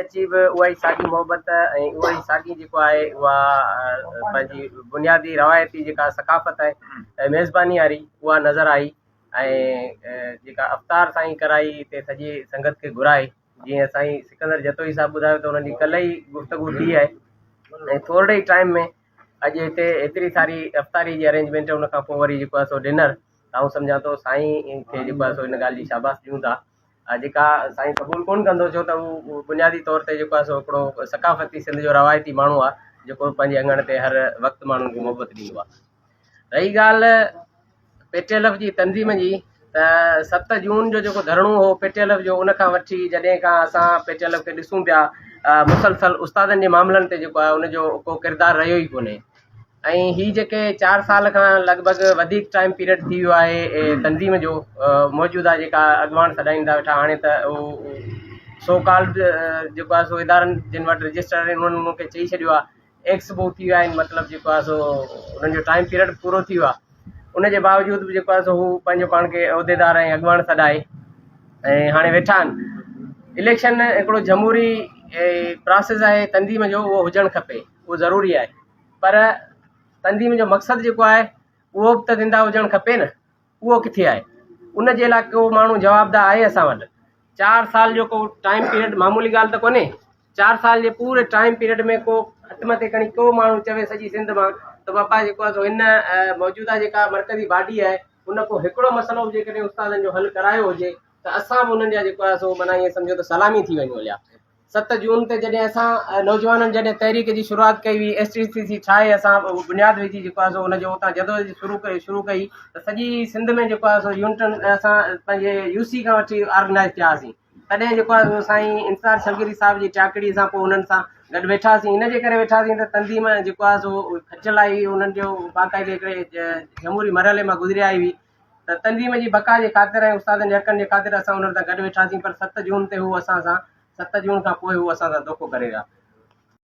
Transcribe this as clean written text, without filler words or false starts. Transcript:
اچي به اها ئي ساڳي محبت ۽ اها ئي ساڳي جيڪو آهي اها پنهنجي بنيادي روايتي جيڪا ثقافت آهي ميزباني واري اها نظر آئي ۽ جيڪا افطار سائين ڪرائي هتي سڄي سنگت کي گهرائي جيئن سائين سڪندر جتوئي صاحب ٻڌايو ته انهن جي ڪلهه ئي گفتگو ٿي آهي ۽ ٿورڙي ئي ٽائيم ۾ اڄ هتي ايتري ساري افطاري جي ارينجمينٽ ان کان پوء وري جيڪو آهي سو ڊنر آئون سمجهان ٿو سائين کي جيڪو آهي سو ان ڳالهه جي شاباس ڏيون ٿا جيڪا سائين قبول ڪونه ڪندو ڇو ته هو بنيادي طور تي جيڪو آهي سو هڪڙو ثقافتي سنڌ جو روايتي ماڻهو آهي جيڪو پنهنجي اڱڻ تي هر وقت ماڻهن کي محبت ڏيندو آهي. رهي ڳالهه پي ٽي ايل ايف جي تنظيم جي ته 7 جون جو جيڪو ڌرڻو هو پي ٽي ايل ايف جو ان کان وٺي جڏهن کان اسان پي ٽي ايل ايف کي ڏسون پيا مسلسل استادن جي معاملن تي جيڪو آهي ان جو ڪو ڪردار رهيو ئي ڪونهي ۽ هي جيڪي 4 سال کان لڳ ڀڳ وڌيڪ ٽائيم پيريڊ ٿي ويو آهي تنظيم جو موجوده جيڪا اڳواڻ سڏائين ٿا ويٺا هاڻي ته اهو سو ڪالڊ جيڪو آهي سو ادارن جن وٽ رجسٽر آهن انهن انهن کي چئي ڇڏيو آهي ايڪس به ٿي ويا آهن مطلب جيڪو آهي سو انهن جو ٽائيم پيريڊ پورو ٿي ويو آهي ان جي باوجود به جيڪو آهي سو هو پنهنجو پاڻ کي عهديدار ۽ اڳواڻ سڏائي ۽ هاڻي ويٺا آهن اليڪشن هڪڙو جمهوري پراسيس آهي تنظيم جو اهو هجڻ کپي اهو ضروري آهي پر تنظيم جو مقصد جيڪو آهي اهو به ته زنده هجڻ کپي نه اهو ڪٿي آهي ان جي لاء ڪو ماڻهو جوابده آهي اسان وٽ 4 سال جو ڪو ٽائيم پيريڊ معمولي ڳالهه ته ڪونهي 4 سال جي پوري ٽائيم پيريڊ ۾ ڪو هٿ مٿي کڻي ڪو ماڻهو چوي سڄي سنڌ مان ته بابا جيڪو آهي سو هن موجوده جيڪا مرڪزي باڊي آهي ان ڪو هڪڙو مسئلو به جيڪڏهن استادن جو حل ڪرايو هجي ته اسان به انهن جا جيڪو آهي سو معنيٰ ائين سمجهو ته سلامي ٿي وڃون هليا 7 جون تي جڏهن اسان نوجوانن جڏهن تحريڪ جي شروعات ڪئي هئي ايس ٽي سي سي ٺاهي اسان بنياد وجهي جيڪو آهي سو ان جو اتان جدوجهد شروع ڪئي شروع ڪئي ته سڄي سنڌ ۾ جيڪو آهي سو يونٽن اسان پنهنجي يو سي کان وٺي آرگنائز ٿياسين تڏهن جيڪو آهي سو سائين انصار شلگري صاحب جي ٽياڪڙي سان پوء انهن سان گڏ ويٺاسين ان جي ڪري ويٺاسين ته تنظيم جيڪو آهي سو کچل آئي هئي انهن جو باقاعدي هڪڙي جمهوري مرحلي مان گذري آئي هئي ته تنظيم جي بقا جي خاطر ۽ استادن جي حقن جي خاطر اسان انهن سان گڏ ويٺاسين پر 7 جون تي هو اسان سان 7 جون کان پوء هو اسان سان دوکو ڪري ويا.